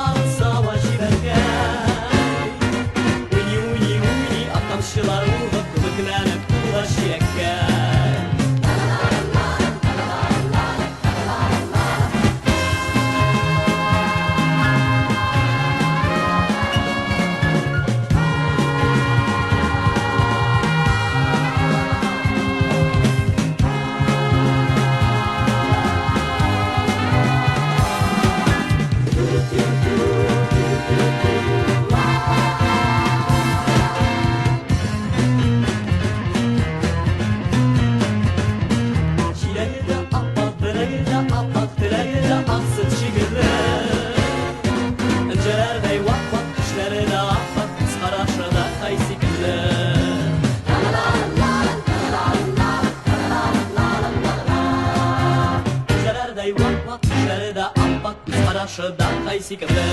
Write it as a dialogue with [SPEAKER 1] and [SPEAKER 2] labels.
[SPEAKER 1] Тамчыларын сава чибәркәй. Уйный, уйный, уйный, ак тамчылар ургып, күбекләнеп тула чиләккәй. Чиләге дә ап-ак, беләге дә ап-ак, теләге дә ак сөт шикелле. Энҗеләрдәй вак-вак, тешләре дә ап-ак, күз карашы да ай сикелле. Энҗеләрдәй вак-вак, тешләре дә ап-ак, күз карашы да ай сикелле.